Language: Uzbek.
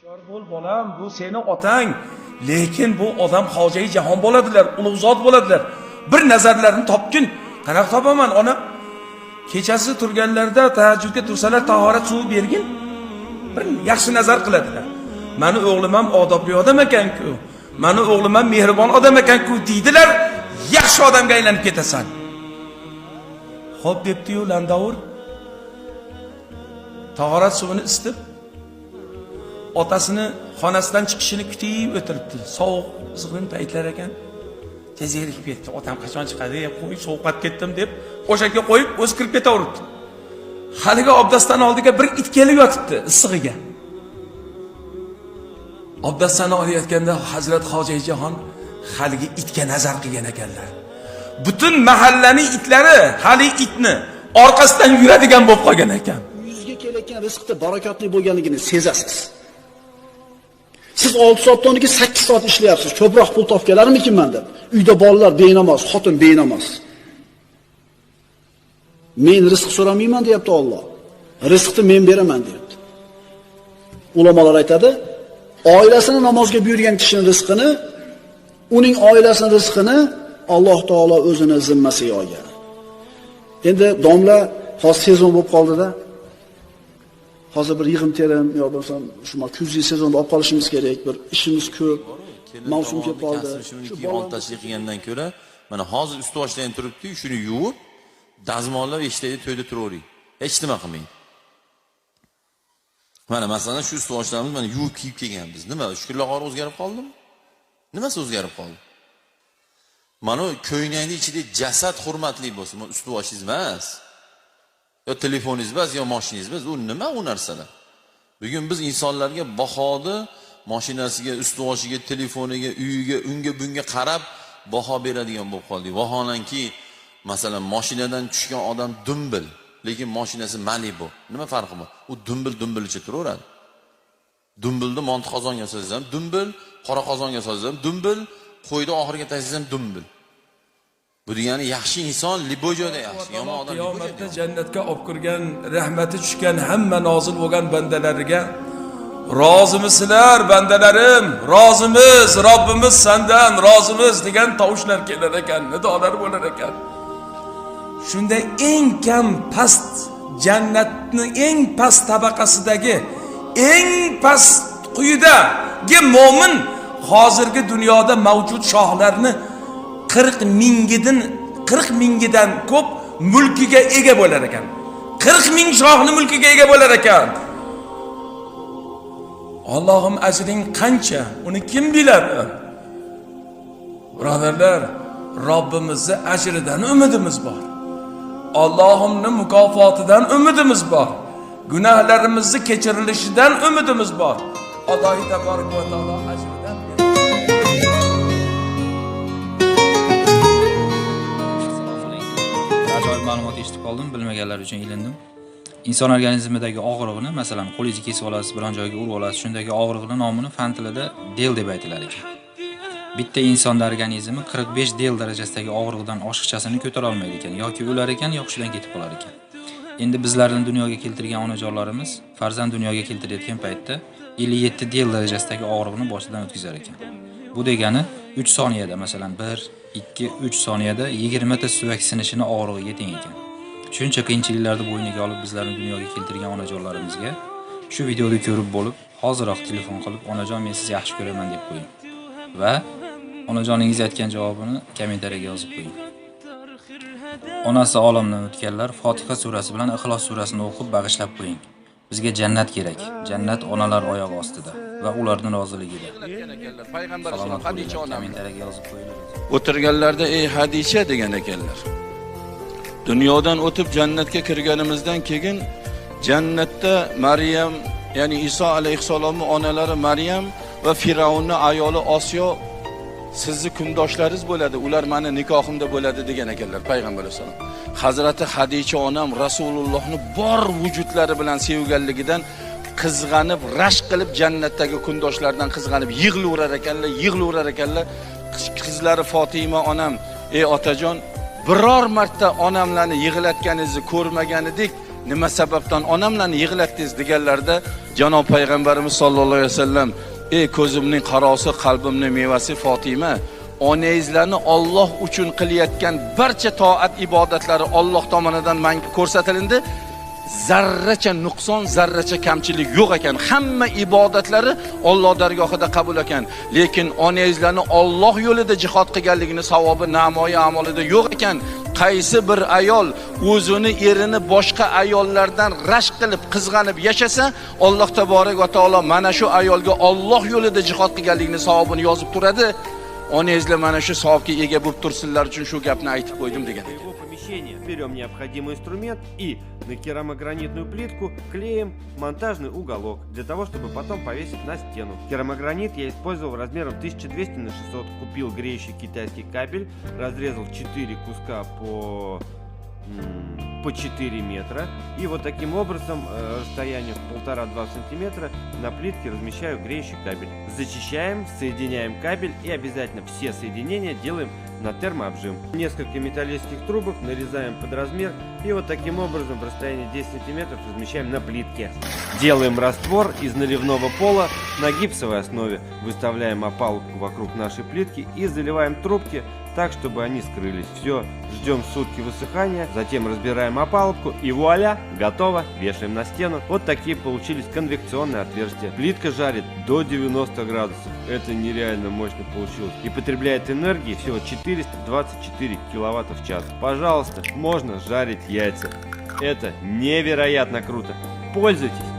Hushyor bo'l bolam, bu seni otang. Lekin bu odam hojayi jahon bo'ladilar, ulug' zot bo'ladilar. Bir nazarlarini topgin. Qanaqa topaman ona? Kechasi turganlarida tahajjudga tursalar tahorat suvi bergin. Bir yaxshi nazar qiladilar. Mani o'g'lim ham odobli odam ekan-ku. Mani o'g'lim ham mehribon odam ekan-ku deydilar. Yaxshi odamga aylanib ketasan. Xo'p debdi-yu Landavur. Tahorat suvini isitib, otasini xonasidan chiqishini kutib o'tiribdi. Sovuq izg'in paytlar ekan. Tez zerikib ketdi. Otam qachon chiqadi? Qo'y, sovuqlab ketdim deb o'sha yerga qo'yib o'zi kirib ketaveribdi. Haligi obdastdan oldiga bir it kelib yotibdi issig'iga. Obdastani olayotganda Hazrat Hojiy Jahon haligi itga nazar qilgan ekanlar. Butun mahallaning itlari hali itni orqasidan yuradigan bo'lib qolgan ekan. Yuzga kelayotgan rizqda barakotli bo'lganligini sezasiz. Siz 6 soatdan 8 soat ishlayapsiz, ko'proq pul topib kelarmikinman deb. Uyda bolalar benamoz, xotin benamoz. Men rizq so'ramayman deyapti Alloh. Rizqni men beraman deyapti. Ulamolar aytadi, oilasini namozga buyurgan kishining rizqini, uning oilasining rizqini Alloh taolo o'zini zimmasiga olgan. Endi domla hozir sezon bo'lib qoldi-da. Hozir bir yig'im terim yo bo'lmasam shu kuzgi sezonda olib qolishimiz kerak, bir ishimiz ko'p, mavsum kelib qoldi. Shu oltashlik qilgandan ko'ra, mana hozir usti boshdan turibdi, shuni yuvib, dazmollab eshikdagi to'yda turavering. Hech nima qilmang. Mana masalan shu usti boshlarimiz mana yuvib kiyib kelganmiz. Nima, Shukrullo qori o'zgarib qoldimi? Nimasi o'zgarib qoldi? Mana ko'ynakning ichida jasad hurmatli bo'lsin, usti boshingiz emas. Yo telefoningiz emas, yo mashinangiz emas. U nima u narsalar? Bugun biz insonlarga bahoni mashinasiga, usti boshiga, telefoniga, uyiga, unga bunga qarab baho beradigan bo'lib qoldik. Vaholanki, masalan, mashinadan tushgan odam dumbil, lekin mashinasi Malibu. Nima farqi bor? U dumbil dumbilicha turaveradi. Dumbilni monti qozonga solsangiz ham dumbil, qora qozonga solsangiz ham dumbil, qo'yni oxiriga tashlasangiz ham dumbil. Bu degani yaxshi inson любой joyda yaxshi, yomon odam любой joyda qiyomatda jannatga olib kirgan, rahmati tushgan hamma nozil bo'lgan bandalariga rozimisizlar bandalarim, rozimiz, Robbimiz sandan rozimiz degan tovushlar kelar ekan, nidolar bo'lar ekan. Shunda eng kam past jannatni eng past tabaqasidagi eng past quyidagi mo'min hozirgi dunyoda mavjud shohlarni 40 mingidan 40 mingidan ko'p mulkiga ega bo'lar ekan. 40 ming shohni mulkiga ega bo'lar ekan. Allohim ajring qancha? Uni kim biladi? Birodarlar, Robbimizni ajridan umidimiz bor. Allohimning mukofotidan umidimiz bor. Gunohlarimizni kechirilishidan umidimiz bor. Alloh taborak va taolo ajridan Assalomu alaykum. Ajoyib ma'lumot eshitib qoldim, bilmaganlar uchun ilindim. Inson organizmidagi og'riqni, masalan, qo'lingizni kesib olasiz, biron joyga urib olasiz, shundagi og'riqni nomini fan tilida del deb aytilar ekan. Bitta insonda organizmi 45 del darajasidagi og'riqdan oshiqchasini ko'tara olmaydi ekan, yoki o'lar ekan, yo hushidan ketib qolar ekan. Endi bizlarni dunyoga keltirgan onajonlarimiz farzand dunyoga keltirayotgan paytda 57 del darajasidagi og'riqni boshidan o'tkazar ekan. Bu degani 3 soniyada, masalan, 1, 2, 3 soniyada 20 ta suvak sinishini og'rig'iga teng ekan. Shuncha qiyinchiliklarni bo'yniga olib bizlarni dunyoga keltirgan onajonlarimizga shu videoni ko'rib bo'lib, hoziroq telefon qilib, onajon men sizni yaxshi ko'raman deb qo'ying. Va onajoningiz aytgan javobini kommentariyaga yozib qo'ying. Onasi olamdan o'tganlar Fotiha surasi bilan Ixlos surasini o'qib bag'ishlab qo'ying. Bizga jannat kerak. Jannat onalar oyog'i ostida va ularning roziligida. Payg'ambar Salomat Hadicha bo'linglar. onam Kommentariyaga yozib qo'yinglar. o'tirganlarda ey Hadicha degan ekanlar. Dunyodan o'tib jannatga kirganimizdan keyin jannatda Maryam, ya'ni Iso alayhissalomning onalari Maryam va Firavunning ayoli Osiyo sizni kundoshlaringiz bo'ladi, ular meni nikohimda bo'ladi degan ekanlar payg'ambar alayhissalom. Hazrati Hadicha onam Rasulullohni bor vujudlari bilan sevganligidan qizg'anib, rashk qilib jannatdagi kundoshlardan qizg'anib yig'laverar ekanlar, yig'laverar ekanlar. Qizlari Fatima onam, ey otajon, biror marta onamlarni yig'latganingizni ko'rmagan edik. Nima sababdan onamlarni yig'latdingiz deganlarida janob payg'ambarimiz sollallohu alayhi vasallam: "Ey ko'zimning qarosi, qalbimning mevasi Fatima, onangizlarni Alloh uchun qilayotgan barcha toat ibodatlari Alloh tomonidan menga ko'rsatilindi. Zarracha nuqson, zarracha kamchilik yo'q ekan. Hamma ibodatlari Alloh dargohida qabul ekan. Lekin onangizlarni Alloh yo'lida jihod qilganligini savobi namoyi amolida yo'q ekan. Qaysi bir ayol o'zini erini boshqa ayollardan rashk qilib, qizg'anib yashasa, Alloh taborak va taolo mana shu ayolga Alloh yo'lida jihod qilganligini savobini yozib turadi. Onangizlar mana shu savobga ega bo'lib tursinlar uchun shu gapni aytib qo'ydim" degan ekan. Своего помещения. Берем необходимый инструмент и на керамогранитную плитку клеим монтажный уголок, для того, чтобы потом повесить на стену. Керамогранит я использовал размером 1200 на 600. Купил греющий китайский кабель, разрезал 4 куска по 4 метра. И вот таким образом, расстояние в 1,5-2 сантиметра на плитке размещаю греющий кабель. Зачищаем, соединяем кабель и обязательно все соединения делаем на термообжим. Несколько металлических трубок нарезаем под размер и вот таким образом в расстоянии 10 сантиметров размещаем на плитке. Делаем раствор из наливного пола на гипсовой основе. Выставляем опалубку вокруг нашей плитки и заливаем трубки так, чтобы они скрылись. Все, ждем сутки высыхания, затем разбираем опалубку и вуаля, готово, вешаем на стену. Вот такие получились конвекционные отверстия. Плитка жарит до 90 градусов, это нереально мощно получилось. И потребляет энергии всего 424 киловатта в час. Пожалуйста, можно жарить яйца. Это невероятно круто. Пользуйтесь!